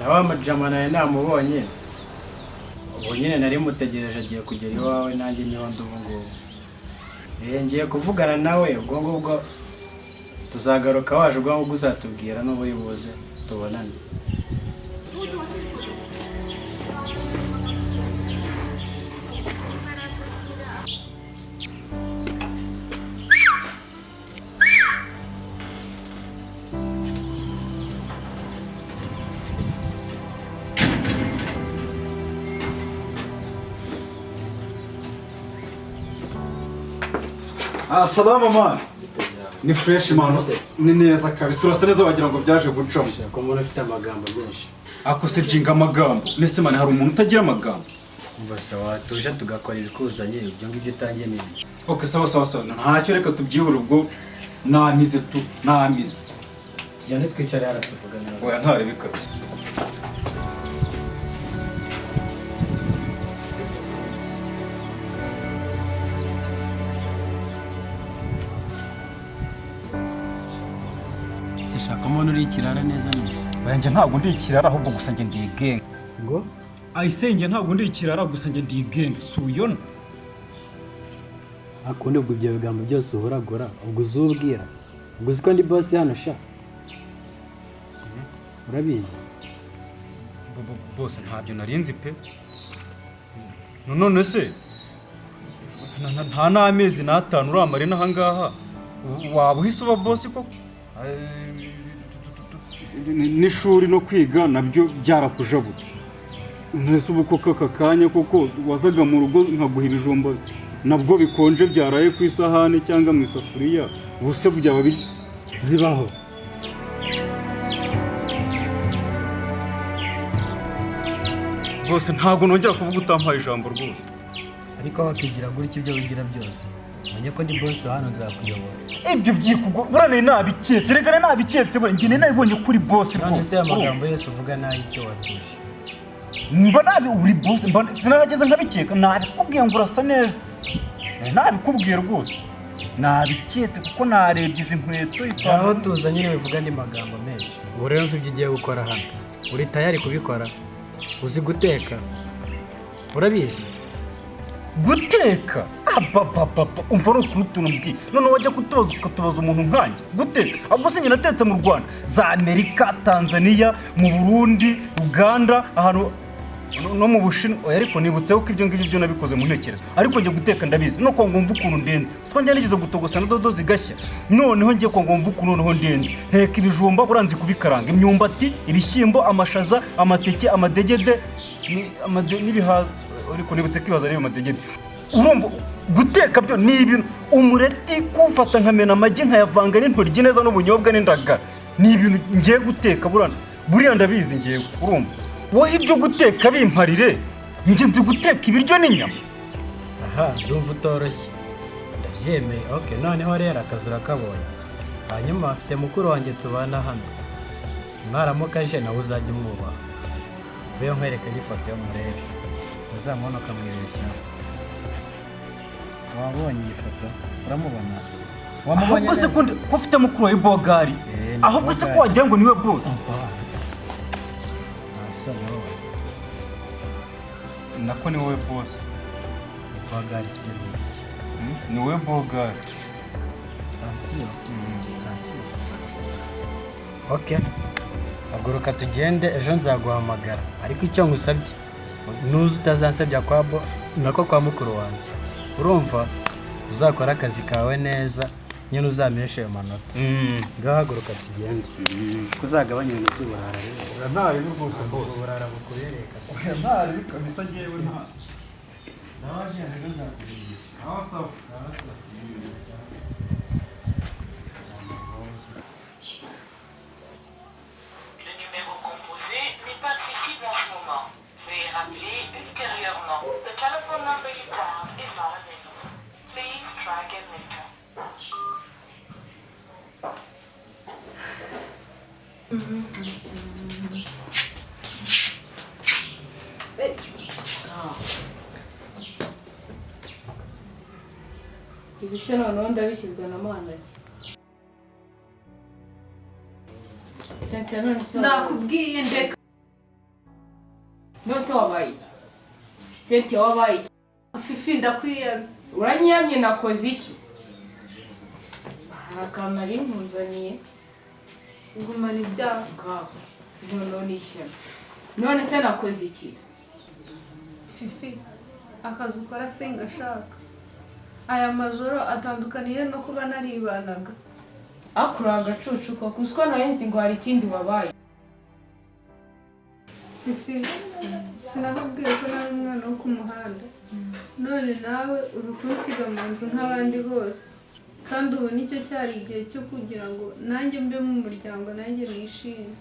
Na wa mujama nawe namubonye. Ubu nyine nari mutegereje, agiye kugera iwawe, nanjye niho ndi ubu ngubu. Ngiye kuvugana nawe, ubwo ngubwo tuzagaruka waje, ubwo ngubwo uzatubwira n'ubu uri buze tubonane. Ah, salama man. Ni fresh man. Ni neza kabisa. Urasa neza, wagira ngo byaje gucamo. Shaka umuntu ufite amagambo menshi. Ako se jinga amagambo. Nese man, hari umuntu utagira amagambo? Umva se, watuje tugakora ibikuzanye, ibyo ngibyo utangiye ni ibiki? Okay, sawa sawa sawa. Ntacyo, reka tubyihore ubwo, namize tu, namize. Tugende twicare hano tuvugane. Oya, ntarebe kabisa. Se shaka umuntu uri ikirara neza neza. Oya, njye ntabwo ndi ikirara, ahubwo gusa njye ndi igenge. Ngo? Ayisenge, ntabwo ndi ikirara, gusa njye ndi igenge. Si uyona? Akundi ubwo ibyo bigambo byose uhuragura, ubwo uzubwira. Ubwo uzi ko ndi boss hano sha? Urabizi? Bose ntabyo narinzi pe. None se nta n'amezi n'atanu uramara inaha ngaha, waba uhise uba boss koko? N'ishuri no kwiga nabyo byarakujabutse. Ntese ubu koko aka kanya koko wazaga mu rugo nkaguha ibijumba nabwo bikonje byaraye ku isahani cyangwa mu isafuriya, ubu se byaba biri Zibaho. Rwose ntabwo nongera kuvuga utampaye ijambo rwose. Ariko wakigira gutya ibyo wigira byose. Umenye ko ndi boss hano, nzakuyobora. Ibyo byikugo buriya nari nabiketse, reka nari nabiketse, buriya njye nari nabibonye kuri boss None rwose. se aya magambo yose uvuga nayo icyo watuje? Mba nabi uri boss, mba sinarageze nkabikeka, nabikubwiye ngo urasa neza. Nari nabikubwiye rwose, nabiketse kuko narebye izi nkweto, Aho ipantaro. tuza nyine bivuga andi magambo menshi. Ubu rero mva ibyo ugiye gukora hano. Uri tayari kubikora? Uzi guteka? Urabizi? Guteka? Ababababa, umva, ni ukuri utuntu mbwiye noneho wajya kutubaza ukatubaza umuntu nkanjye guteka. Ahubwo se njye natetse mu Rwanda, za Amerika, Tanzania, mu Burundi, Uganda, ahantu no mu Bushinwa. Oya, ariko nibutseho ko ibyo ngibyo byo nabikoze mu ntekerezo, ariko njye guteka ndabizi. No ngo mve ukuntu ndenze, siko njye nigeze gutogosa na dodo zigashya. Noneho ngiye ko ngo mve ukuntu noneho ndenze, nteka ibijumba, uranzi kubikaranga, imyumbati, ibishyimbo, amashaza, amateke, amadegede n'ibihaza. Ariko nibutse ko ibihaza ari amadegede. Urumva, guteka byo ni ibintu, umureti kuwufata nkamena amagi nkayavanga n'intoryi neza n'ubunyobwa n'indagara, ni ibintu ngiye guteka. Buriya ndabizi ngewe. Urumva, wowe ibyo guteka bimparire, njye nzi guteka ibiryo n'inyama. Aha, ndumva utoroshye. Ndabyemeye. Okay, noneho rero akazi urakabonye. Hanyuma afite mukuru wanjye tubana hano. Mwaramuka aje nawe uzajya umwubaha. Uvuye nkwereke n'ifoto yo murebe. Uzamubona ukamwibeshyaho. Wabonye iyi foto? Uramubona? Wamubonye Ahubwo se neza? ko ufite mukuru wawe bogari? Eh, ni Ahubwo se ko bogari. wagira ngo niwe boss? Nta soni wowe. Nako ni wowe boss. Ni bogari si byo, ni ibiki? Ni wowe bogari. Tansiyo. Tansiyo. Okay. Haguruka tugende, ejo nzaguhamagara. Ariko icyo ngusabye, nuza utazansabya kwa bo nako kwa mukuru wanjye. Urumva, uzakora akazi kawe neza, nyine uzameshe ayo manota. Ngaho haguruka tugende. Kuzagabanya ibintu by'uburara rero. Ntari rwose boss. Uburara bukubereye kabisa. Ntari kabisa, ngewe nta Sawa, genda, ejo nzakuvugisha. Sawa sawa. Sawa sawa. Le numéro composé n'est pas accessible en ce moment. Veuillez rappeler ultérieurement. The telephone number you dialed is not available. Please try again later. Ibi se noneho ndabishyirwa na manaki Cynthia, none se Nakubwiye ndeka. None wabaye iki? Cynthia, wabaye iki? Fifi, ndakwiyamye. Uranyiyamye? Nakoze iki? Hari akantu nari nkuzaniye. Gumana ibyaha. Ngaho noneho ni ishyano. None se nakoze iki? Fifi, akazi ukora singashaka. Aya majoro atandukaniye no kuba naribanaga. Akura agacucu ko kuko nari nzi ngo hari ikindi wabaye. Fifi, sinakubwiye ko nari umwana wo ku muhanda? None nawe uri kunsiga mu nzu nk'abandi bose, kandi ubu nicyo cyari igihe cyo kugira ngo nanjye mbe mu muryango, nanjye nishime.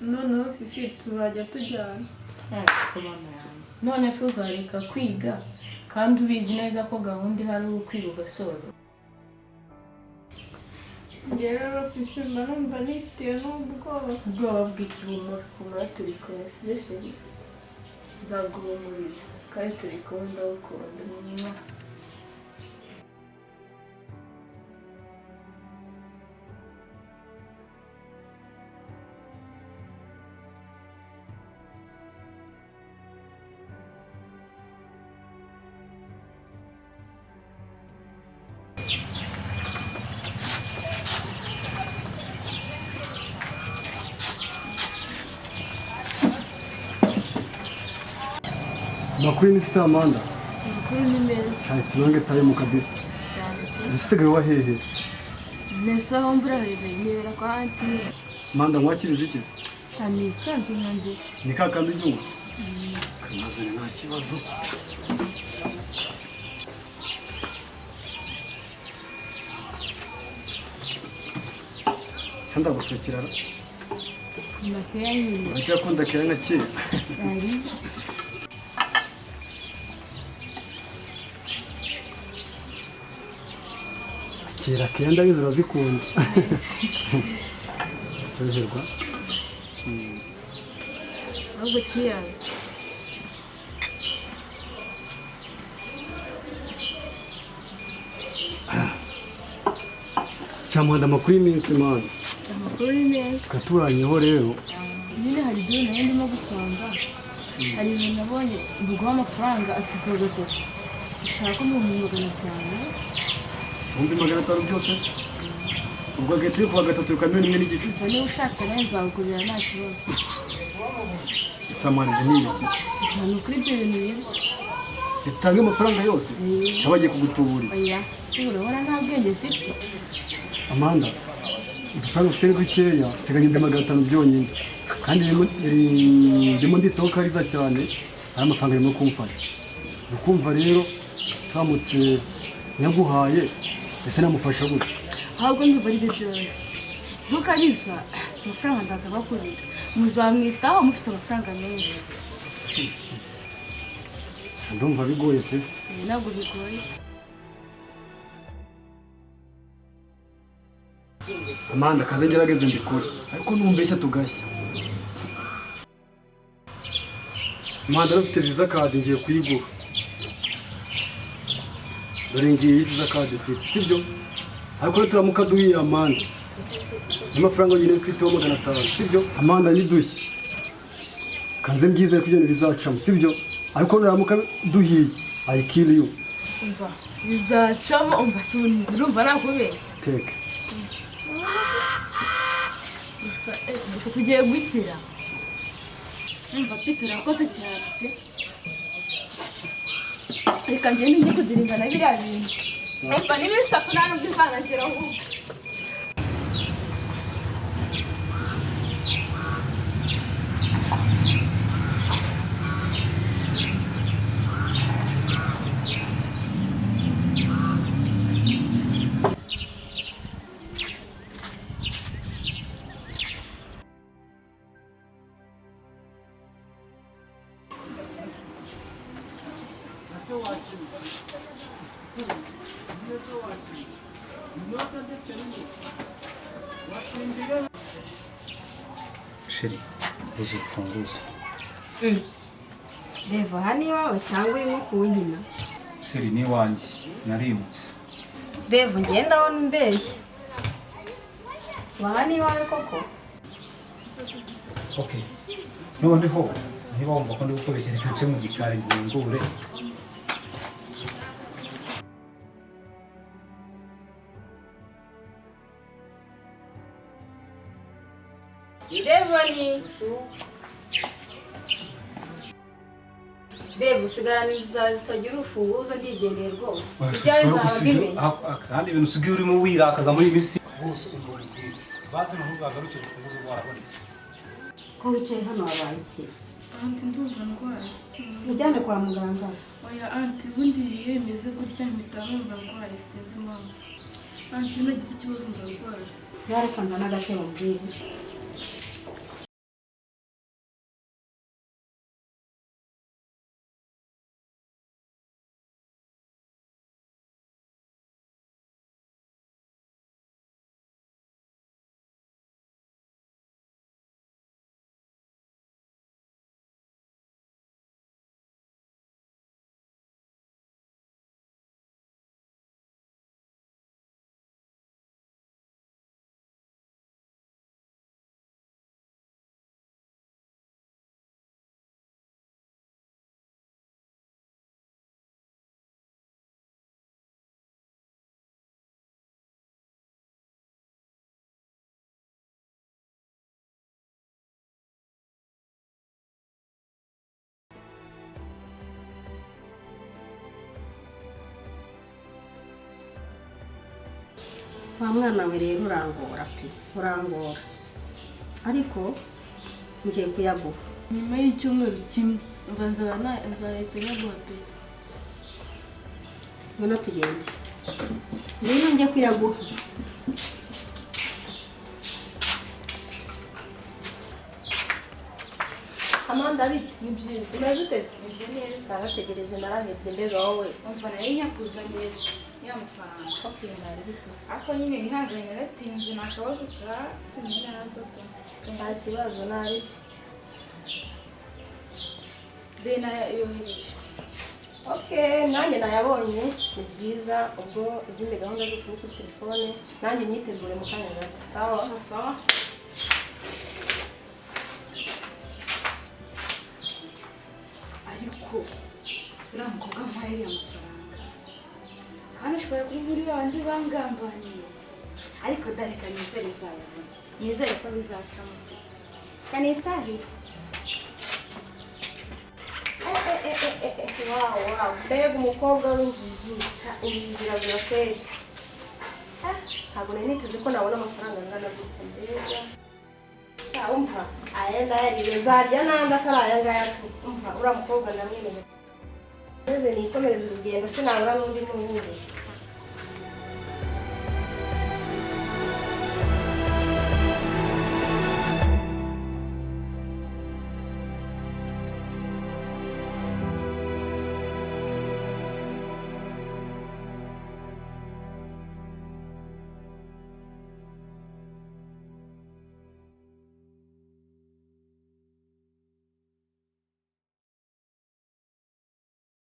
Noneho Fifi, tuzajya tujyana. Mama yanjye, none se uzareka kwiga kandi ubizi neza ko gahunda ihari ari ukwiga ugasoza? Njye rero Fifi, mba numva nifitiye n'ubwoba. Ubwoba bw'ikibumura? Humura, turi kumwe, sibyo chérie? Nzaguhumuriza kandi turi kumwe, ndagukunda. Mwah. Makuru ni Samanda. Amakuru ni meza. It's long time kabisa. Cyane pe. Usigaye wa hehe? Nese aho mbura rebeye nibera kwa aunty. Manda, nkwakiriza iki se? Cyane, ibisanzwe nka mbere. Ni ka kandi ujya? Kamazane nta kibazo. Se ndagusukira? Makeya nyine. Uracyakunda keya nka kera? Ari. Kera keya ndabizi urazikunda. Cyoherwa. Ahubwo cheers. Samanda, amakuru y'iminsi man? Amakuru ni meza. Katuranyeho rero. Nyine hari ideni nayo ndimo gupanga. Hari ibintu nabonye biguha amafaranga akikora gatatu. Ushaka 500,000. 500,000 byose? Ubwo hagati yo kuwa gatatu bikaba 1,5 miliyoni. Umva, niba ushaka nawe nzakugurira, nta kibazo. Samanda, ibyo ni ibiki? Cyane kuri ibyo bintu bibi. Bitange amafaranga yose cyangwa bagiye kugutuburira? Oya, si urabona nta bwenge mfite? Amanda, udufaranga ufite ni dukeya. Nsigaye 500,000 byonyine, kandi ndimo nditaho Kariza cyane. Ari amafaranga arimo kumfasha. Ukumva rero turamutse nyaguhaye, ese namufasha gute? Ahubwo ndumva ari byo byoroshye. Ntukariza amafaranga, ndaza bakubira muzamwitaho mufite amafaranga menshi. Ndumva bigoye pe. Ibi ntabwo bigoye. Amanda, kaze ngerageze mbikore, ariko numbeshya tugashya. Amanda, ufite Visa card? Ngiye kuyiguha. Dore ngiyi Visa card mfite, sibyo? Ariko turamuka duhiye, Amanda, n'amafaranga nyine mfiteho 500, sibyo? Amanda, nidushye kanze mbyizere ko ibintu bizacamo, sibyo? Ariko nuramuka duhiye, I kill you. Umva, bizacamo. Umva, si urumva nakubeshya? Take. Gusa tugiye gukira. Umva pe, turakoze cyane pe. Reka ngende njye kudirinda na biriya bintu. Umva, n'iminsi 3 nta nubwo izanagera ahubwo. Chérie, uzi urufunguzo? Reva, hano iwawe cyangwa urimo kuwunkina? Chérie, ni iwanjye, narimutse. Reva, ngenda ndabona umbeshya. Waha ni iwawe koko? Okay, noneho Niba wumva ko ndi gukubeshya, reka nce mu gikari ngingure. Devoni, Devu, usigarana inzu zawe zitagira urufunguzo, ndigendeye rwose. Ibyawe nzaba mbimenya. Kandi ibintu usigaye urimo wirakaza muri iyi minsi bose, umbwira bazi, ntuzagarukire urufunguzo rwarabonetse. Ko wicaye hano, wabaye iki? Aunty, ndumva ndwaye. Ujyane kwa muganga. Oya aunty, ubundi iyo bimeze gutya mpita numva ndwaye, sinzi impamvu. Aunty, iyo nagize ikibazo ndarwara. Reka nzane agatebo mbwire. Wa mwana we rero, urangora pe, urangora, ariko ngiye kuyaguha. Nyuma y'icyumweru kimwe mva nzaba nzahita nyaguha pe. Ngwino tugende, ngwino njye kuyaguha. Amanda, bite? Ni byiza. Umeze ute? Meze neza. Narategereje narahebye, mbega wowe! Umva, nayo nyakuzaniye ya mafaranga. Okay, ntari bito. Ariko nyine wihangane, naratinze, ni akabazo katumye naza tu. Nta kibazo, nabi. Be nayohereje. Okay, nanjye nayabonye, ni byiza. Ubwo izindi gahunda zose ni kuri telefone, nanjye nyitegure mu kanya gato, sawa? Sawa. Ariko uriya mukobwa mpaye ariya mafaranga kandi ashobora kuba muri babandi bangambaniye, ariko dareka nizere nzayabona, nizere ko bizacamo tu, kanitahire. Wow, wow, mbega umukobwa w'injiji! Ca injiji ziragura kweri. Ah, ntabwo nari niteze ko nabona amafaranga angana gutya, mbega! Sha umva, aya ndayariye, nzarya n'andi atari aya ngaya tu. Umva, uriya mukobwa ndamwemeye, maze nikomereze urugendo, sinabura n'undi muhuro.